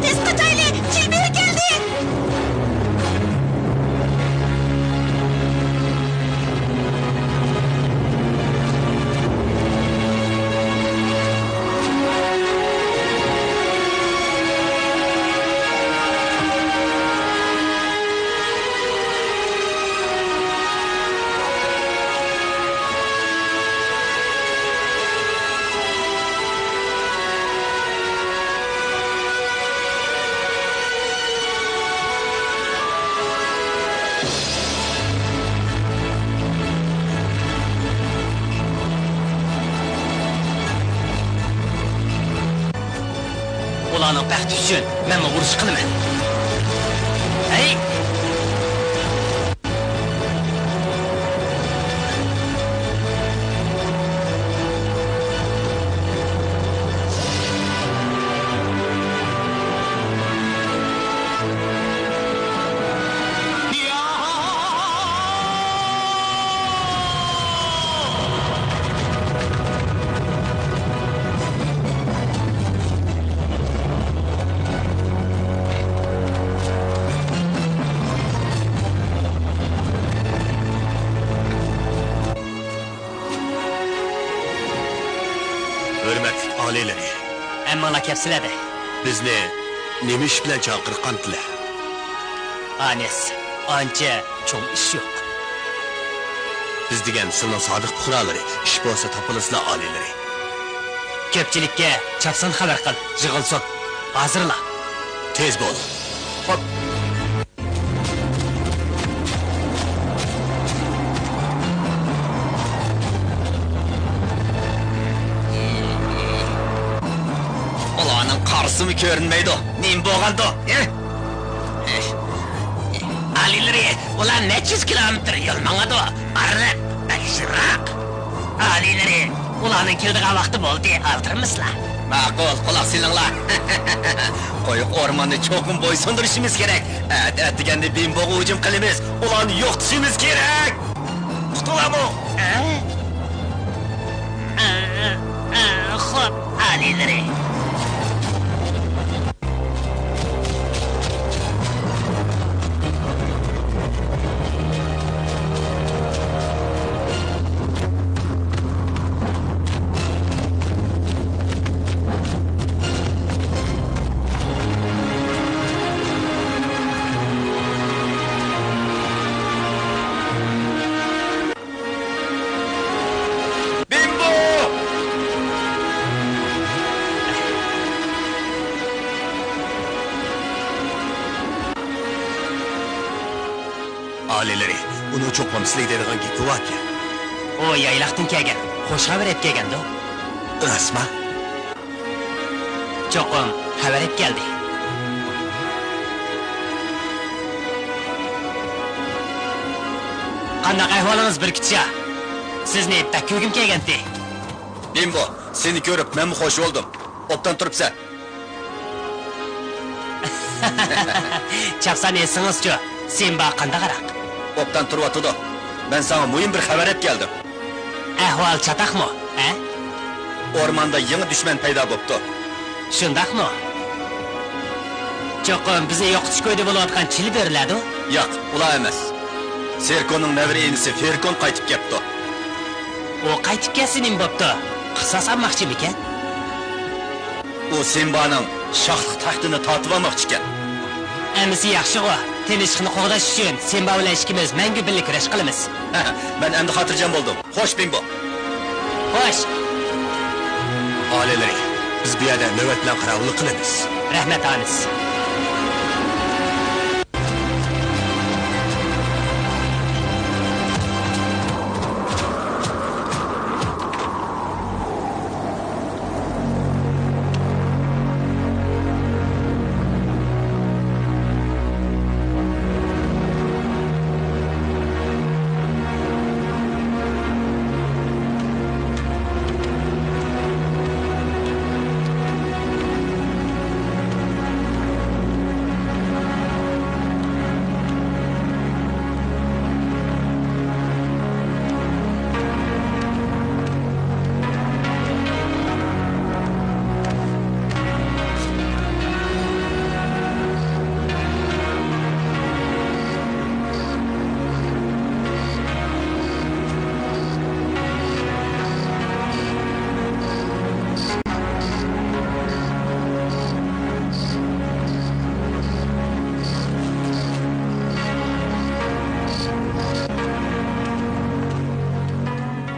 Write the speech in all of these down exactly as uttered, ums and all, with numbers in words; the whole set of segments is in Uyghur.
تېز قاچايلى، چىلبىرى كەلدى! ئۇلارنىڭ بەختى ئۈچۈن مەنمۇ ئۇرۇش قىلىمەن. ھەي! ھۆرمەتلىك ئالىيلىرى! ھەممىڭلار كەپسىلەردە. بىزنى نېمە ئىش بىلەن چاقىرغانتىلەر؟ ئانىس، ئانچە چوڭ ئىش يوق. بىز دېگەن سىلىنىڭ سادىق پۇقرالىرى، ئىش بولسا تاپىلىسىلا ئالىيلىرى. كۆپچىلىككە چاپسان خەۋەر قىل، يىغىلسۇن. ھازىرلا. تېز بول. خوپ. ئۇلارنىڭ قارىسىمۇ كۆرۈنمەيدۇ. نېمە بولغاندۇ؟ ھە؟ ئالىيلىرى، ئۇلار نەچچە يۈز كىلومېتىر يول ماڭىدۇ. ئارىلىق بەك يىراق. ئالىيلىرى، ئۇلارنىڭ كېلىدىغان ۋاقتى بولدى، ئالدىرىمىسىلا. ماقۇل، قۇلاق سېلىڭلار. قويۇق ئورماننى چوقۇم بويسۇندۇرۇشىمىز كېرەك. ئەتە ئەتىگەندە بىمبوغا ھۇجۇم قىلىمىز، ئۇلارنى يوقىتىشىمىز كېرەك. تۇتۇڭلارمۇ؟ ئە؟ ئە، ئە، خوپ، ئالىيلىرى. ئالىيلىرى، ئۇنىڭ چوقۇم سىلىگە دەيدىغان گېپى باركەن. ئۇ يايلاقتىن كەلگەن، خوش خەۋەر ئەپ كەلگەندۇ؟ راستما؟ چوقۇم خەۋەر ئەپ كەلدى. قانداق ئەھۋالىڭىز، بىركۈتشا؟ سىزنى بەك كۆرگۈم كەلگەنتى. بىمبو، سېنى كۆرۈپ مەنمۇ خوش بولدۇم. ئوبدان تۇرۇپسەن. چاپسان ئېيتسىڭىزچۇ، سىمبا قانداقراق؟ ئوبدان تۇرۇۋاتىدۇ. مەن ساڭا مۇھىم بىر خەۋەر ئەپ كەلدىم. ئەھۋال چاتاقمۇ، ھە؟ ئورماندا يېڭى دۈشمەن پەيدا بوپتۇ. شۇنداقمۇ؟ چوقۇم بىزنى يوقىتىش كويىدا بولۇۋاتقان چىلبۆرىلەردۇ؟ ياق، ئۇلار ئەمەس. سېركوننىڭ نەۋرە ئىنىسى فېركون قايتىپ كەپتۇ. ئۇ قايتىپ كەلسە نېمە بوپتۇ؟ قىساس ئالماقچىمىكەن؟ ئۇ سىمبانىڭ شاھلىق تەختىنى تارتىۋالماقچىكەن. ئەمىسە ياخشىغۇ، تىنچلىقنى قوغداش ئۈچۈن سىمبا بىلەن ئىككىمىز مەڭگۈ بىللە كۈرەش قىلىمىز. مەن ئەمدى خاتىرجەم بولدۇم. خوش، بىمبو. خوش. ئالىيلىرى، بىز بۇ يەردە نۆۋەت بىلەن قاراۋۇللۇق قىلىمىز. رەھمەت، ئانىس.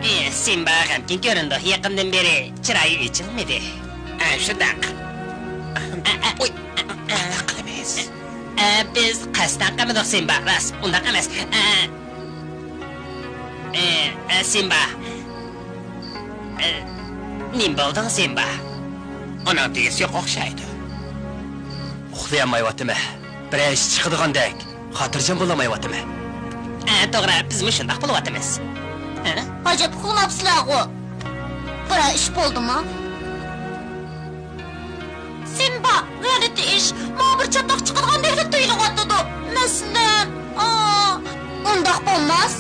ئى، سىمبا غەمكىن كۆرۈنىدۇ، يېقىندىن بېرى چىرايى ئېچىلمىدى. ئە، شۇنداق. ئە، ئە، ئۇي، ئە، قانداق قىلىمىز؟ ئە، بىز قەستەن قىلمىدۇق، سىمبا، راست، ئۇنداق ئەمەس. ئە، ئە، ئە، سىمبا. ئە، نېمە بولدۇڭ، سىمبا؟ ئۇنىڭ دېگۈسى يوق ئوخشايدۇ. ئۇخلىيالمايۋاتىمەن. بىرەر ئىش چىقىدىغاندەك، خاتىرجەم بولالمايۋاتىمەن. ئە، توغرا، بىزمۇ شۇنداق بولۇۋاتىمىز. ھە؟ ئەجەب ئۇخلاپسىلەرغۇ. بىرەر ئىش بولدىمۇ؟ سىمبا، غەلىتە ئىش. ماڭا بىر چاتاق چىقىدىغاندەكلا تۇيۇلۇۋاتىدۇ. مەسىلەن، ئا، ئۇنداق بولماس.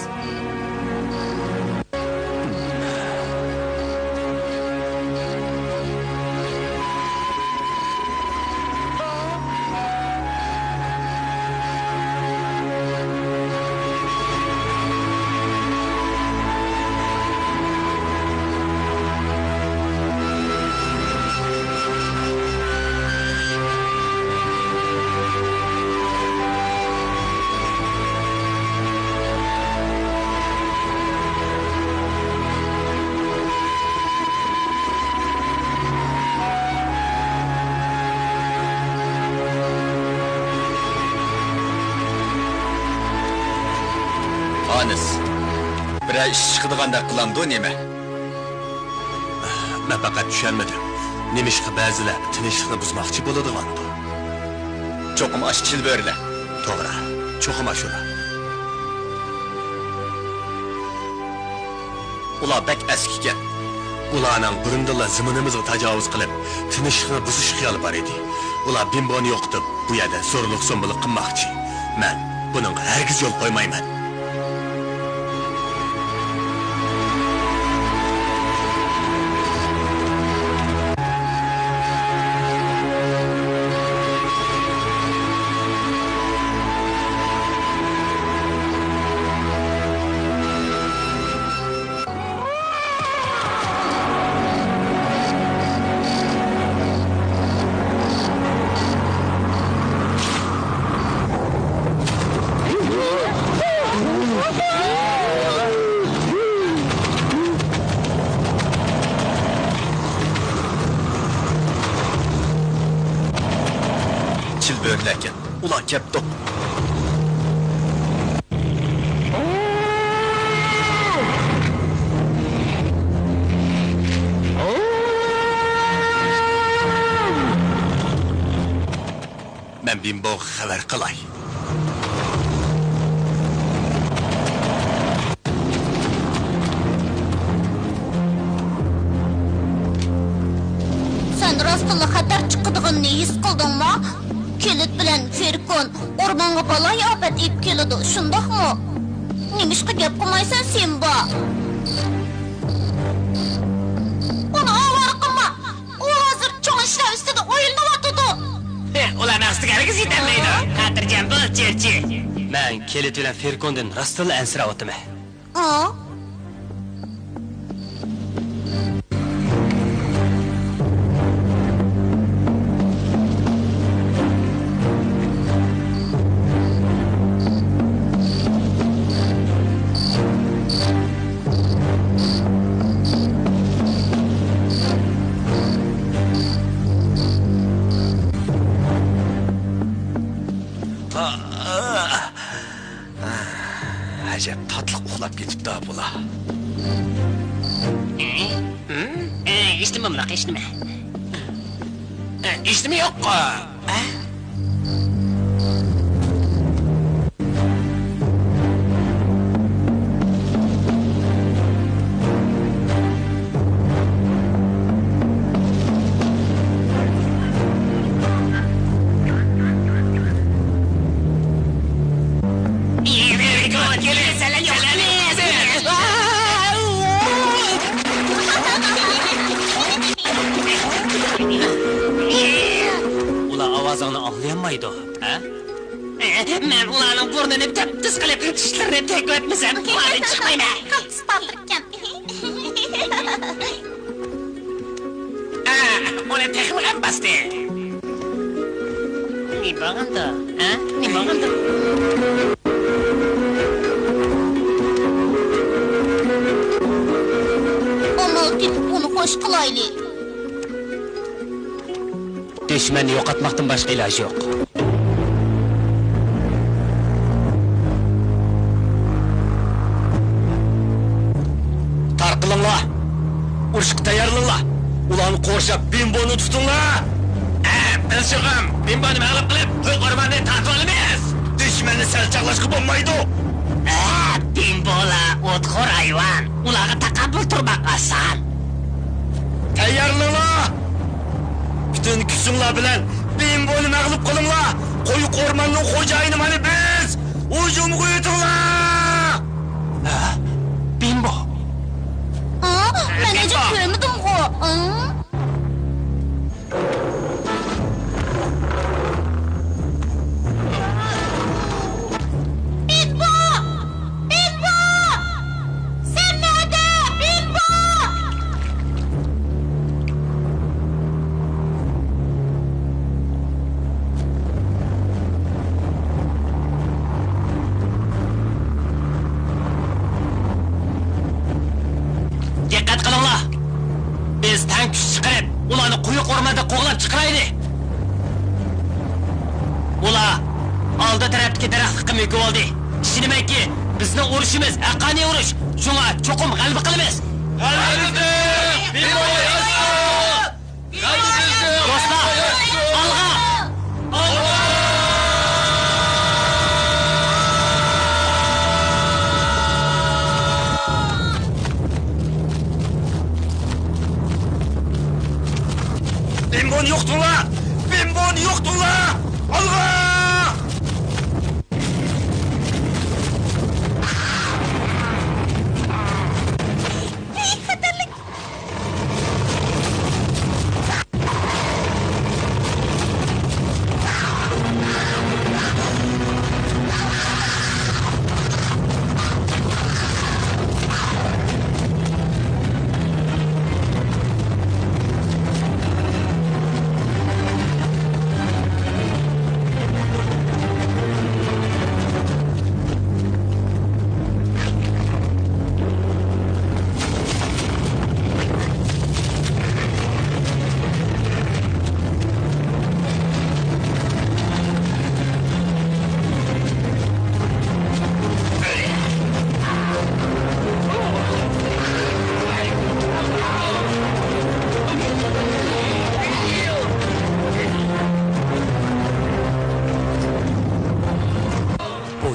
ئانىس، بىرەر ئىش چىقىدىغاندەك قىلامدۇ نېمە؟ مەن پەقەت چۈشەنمىدىم. نېمىشقا بەزىلەر تىنچلىقنى بۇزماقچى بولىدىغاندۇ؟ چوقۇم ئاشۇ چىلبۆرىلەر. توغرا، چوقۇم ئاشۇلار. ئۇلار بەك ئەسكىكەن. ئۇلارنىڭ بۇرۇندىنلا زېمىنىمىزغا تاجاۋۇز قىلىپ، تىنچلىقنى بۇزۇش خىيالى بار ئىدى. ئۇلار بىمبونى يوقىتىپ، بۇ يەردە زورلۇق-زومبىلىق قىلماقچى. مەن بۇنىڭغا ھەرگىز يول قويمايمەن. چىلبۆرىلەركەن، ئۇلار كەپتۇ. مەن بىمبوغا خەۋەر قىلاي. سەن راستتىنلا خەتەر چىقىدىغىنىنى ھېس قىلدىڭمۇ؟ كىلىت بىلەن فېركون ئورمانغا بالايىئاپەت ئېلىپ كېلىدۇ، شۇنداقمۇ؟ نېمىشقا گەپ قىلمايسەن، سىمبا؟ ئۇنى ئاۋارە قىلما! ئۇ ھازىر چوڭ ئىشلار ئۈستىدە ئويلىنىۋاتىدۇ. ھە، ئۇلارنىڭ ئۈستىگە ھەرگىز يېتەلمەيدۇ. خاتىرجەم بول، چىرچى. مەن كىلىت بىلەن فېركوندىن راستتىنلا ئەنسىرەۋاتىمەن. ئا؟ ئەجەب تاتلىق ئۇخلاپ كېتىپتۇ بۇلار. ھېچنېمە، ئۇنداق ھېچنېمە. ھېچنېمە يوق. ئۇلار ئاۋازىڭنى ئاڭلىيالمايدۇ، ھە؟ مەن ئۇلارنىڭ بۇرنىنى تەپتىز قىلىپ، چىشلىرىنى تېگىۋەتمىسەم، ئۇلاردىن چىقمايمەن. قىلتىس باتۇركەن. ئۇنى تېخىمۇ غەم باستى. نېمە بولغاندۇ؟ ھە؟ نېمە بولغاندۇ؟ ئامال تېپىپ ئۇنى خوش قىلايلى. دۈشمەننى يوقاتماقتىن باشقا ئىلاج يوق. تارقىلىڭلار! ئۇرۇشقا تەييارلىنىڭلار! ئۇلارنى قورشاپ، بىمبونى تۇتۇڭلار! ئە، بىز شۇغۇم بىمبونى مەغلۇپ قىلىپ، قويۇق ئورماننى تارتىۋالىمىز! دۈشمەننى سەل چاغلاشقا بولمايدۇ! ئە، بىمبولار ئوتخور ھايۋان، ئۇلارغا تاقابىل تۇرماق ئاسان. تەييارلىنىڭلار! پۈتۈن كۈچۈڭلار بىلەن بىمبونى مەغلۇپ قىلىڭلار! قويۇق ئورماننىڭ خوجايىنى مانا بىز! ھۇجۇمغا ئۆتۈڭلار! ھە؟ بىمبو! ئا، مەن ئەجەب كۆرمىدىمغۇ! ئا؟ بىمبو! بىمبو! سەن نەدە، بىمبو؟ دىققەت قىلىڭلار! بىز تەڭ كۈچ چىقىرىپ، ئۇلارنى قويۇق ئورماندىن قوغلاپ چىقىرايلى! ئۇلار ئالدى تەرەپتىكى دەرەخلىككە مۆكۈۋالدى. ئىشىنىمەنكى، بىزنىڭ ئۇرۇشىمىز ھەققانىي ئۇرۇش، شۇڭا چوقۇم غەلىبە قىلىمىز! غەلىبە بىزنىڭ! بىمبو ياشىسۇن! غەلىبە بىزنىڭ! دوستلار، ئالغا! ئالغا! بىمبونى يوقىتىڭلار! بىمبونى يوقىتىڭلار! ئالغا! خەتەرلىك!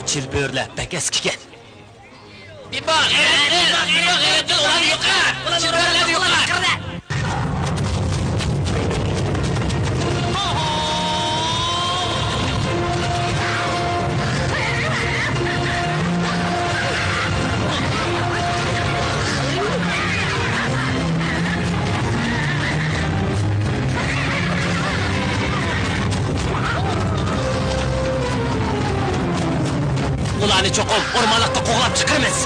چىل بۆرىلەر بەك ئەسكىكەن. بىمبو، غەيرەتلىك، بىمبو، غەيرەتلىك، ئۇلارنى يوقات! چىل بۆرىلەرنى يوقات! ئۇلارنى چوقۇم ئورمانلىققا قوغلاپ چىقىرىمىز.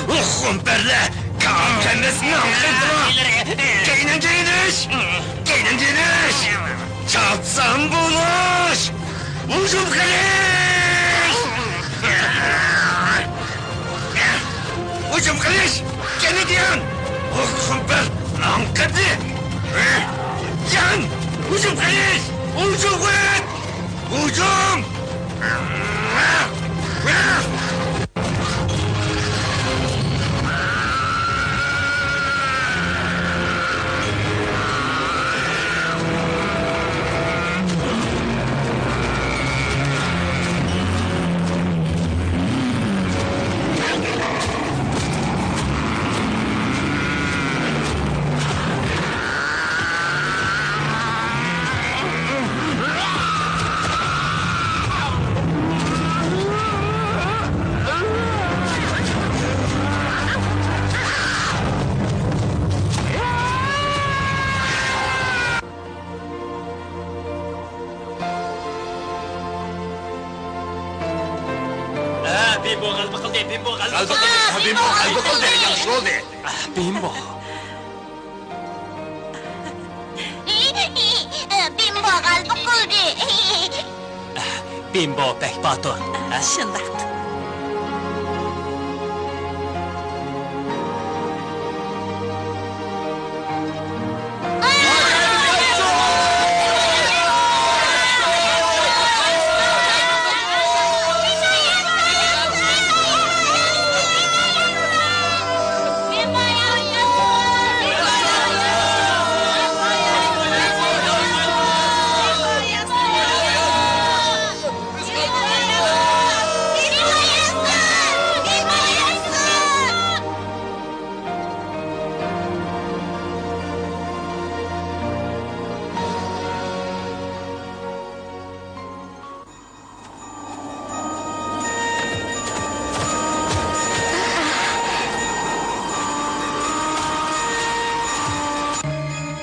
ئۇ خۇمپەرلەر! كەينىڭگە يېنىش! كەينىڭگە يېنىش! چاپسان بولۇش! ھۇجۇم قىلىش! ھۇجۇم قىلىش! كەينىڭگە يان! ئۇ خۇمپەر ئاڭقىدى! يان! ھۇجۇم قىلىش! ھۇجۇم قىل! ھۇجۇم! ھە، بىمبو غەلىبە قىلدى، بىمبو غەلىبە قىلدى. بىمبو غەلىبە قىلدى. ياخشى بولدى. بىمبو. بىمبو غەلىبە قىلدى. بىمبو بەك باتۇر. شۇنداق.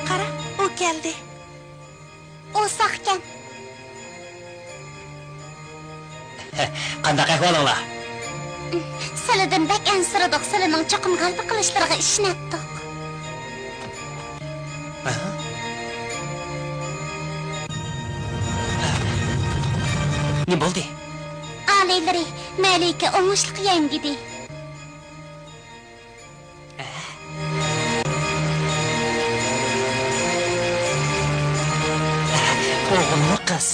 قارا، ئۇ كەلدى. ئۇ ساقكەن. قانداق ئەھۋالىڭلار؟ سىلىدىن بەك ئەنسىرىدۇق، سىلىنىڭ چوقۇم غەلىبە قىلىشلىرىغا ئىشىنەتتۇق. نېمە بولدى؟ ئالىيلىرى، مەلىكە ئوڭۇشلۇق يەڭگىدى. ئوغۇلمۇ قىز؟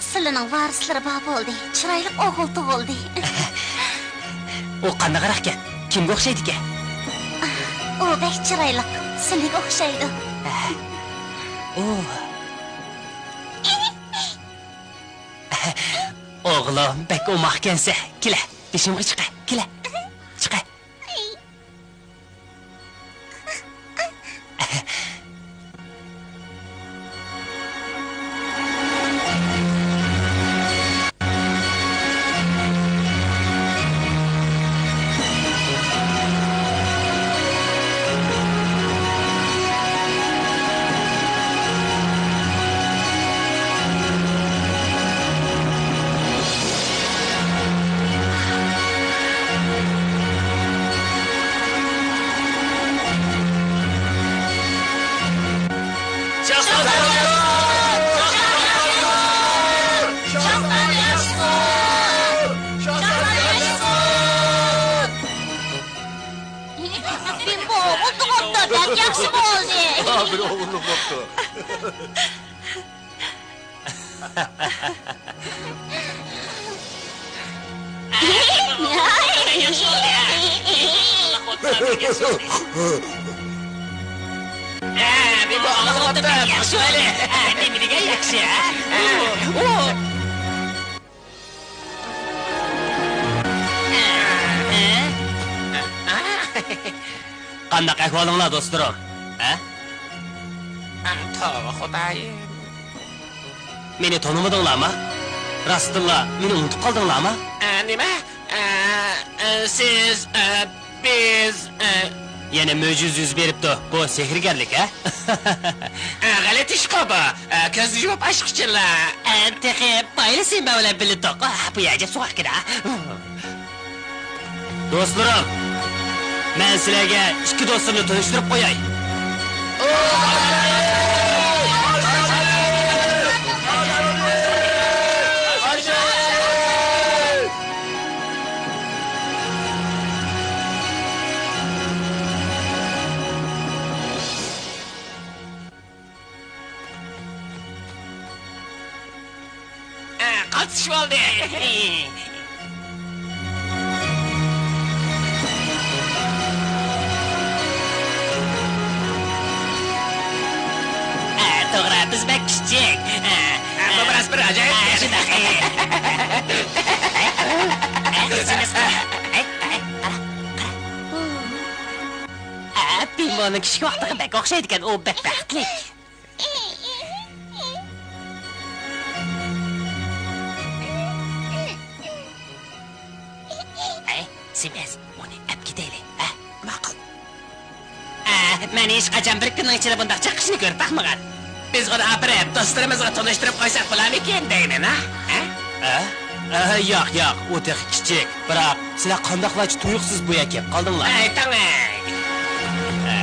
سىلىنىڭ ۋارىسلىرى بار بولدى. چىرايلىق ئوغۇل تۇغۇلدى. ئۇ قانداقراقكەن؟ كىمگە ئوخشايدىكەن؟ ئۇ بەك چىرايلىق. سىلىگە ئوخشايدۇ. ئۇ. ئوغلۇم، بەك ئوماقكەنسەن. كېلە، بېشىمغا چىقە. كېلە. چىقە. بىمبو ئوغۇل تۇغۇپتۇ، بەك ياخشى بولدى. بىر ئوغۇللۇق بوپتۇ. نېمە دېگەن ياخشى، ھە؟ قانداق ئەھۋالىڭلار، دوستلىرىم؟ ھە؟ توۋا، خۇدايىم. مېنى تونۇمىدىڭلارمۇ؟ راستتىنلا مېنى ئۇنتۇپ قالدىڭلارمۇ؟ ئە، نېمە؟ ئە، ئە، سىز، ئە، بىز، ئە، يەنە مۆجىزە يۈز بېرىپتۇ. بۇ سېھىرگەرلىك، ھە؟ ئە، غەلىتە ئىشقۇ بۇ. ئە، كۆزنى يۇمۇپ ئاچقۇچىلا. ئە، تېخى بايلىسى مەن بىلەن بىللە توق. ئە، بۇ ئەجەب سوغۇق ئىكەن، ھە؟ دوستلىرىم، مەن سىلەرگە ئىككى دوستۇمنى تونۇشتۇرۇپ قوياي. ئە، قالتىس بولدى. ئە، توغرا، بىز بەك كىچىك. ئە، ئە، بۇ بىراز بىر ئاجايىپ. ئە، شۇنداق. ئە، ئە، ئە، ئە، ئە، قارا، قارا. ئە، پىمونىڭ كىچىك ۋاقتىغا بەك ئوخشايدىكەن، ئۇ بەك بەختلىك. ئەي، سىمىز، ئۇنى ئەپ كېتەيلى، ھە؟ ماقۇل. ئە، مەن ھېچقاچان بىر كۈننىڭ ئىچىدە بۇنداق چېقىشنى كۆرۈپ باقمىغان. بىز ئۇنى ئاپىرىپ، دوستلىرىمىزغا تونۇشتۇرۇپ قويساق بولارمىكىن دەيمەن، ھە؟ ھە؟ ئە؟ ئە، ياق، ياق، ئۇ تېخى كىچىك. بىراق، سىلەر قانداقلارچە تۇيۇقسىز بۇ يەرگە كېلىپ قالدىڭلار؟ ئەي، تاڭ ئەي! ئە.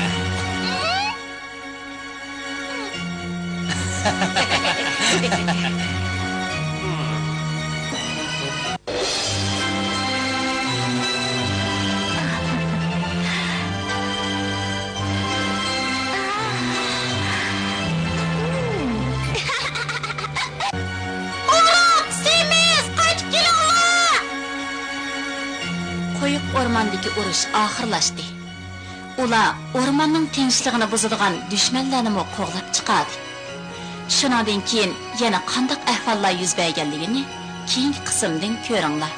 ئۇرۇق، سېمىز، قاچىپ كېلىڭلار! قويۇق ئورماندىكى ئۇرۇش ئاخىرلاشتى. ئۇلار ئورماننىڭ تىنچلىقىنى بۇزىدىغان دۈشمەنلەرنىمۇ قوغلاپ چىقاردى. شۇنىڭدىن كېيىن يەنە قانداق ئەھۋاللار يۈز بەرگەنلىكىنى كېيىنكى قىسىمدىن كۆرۈڭلار.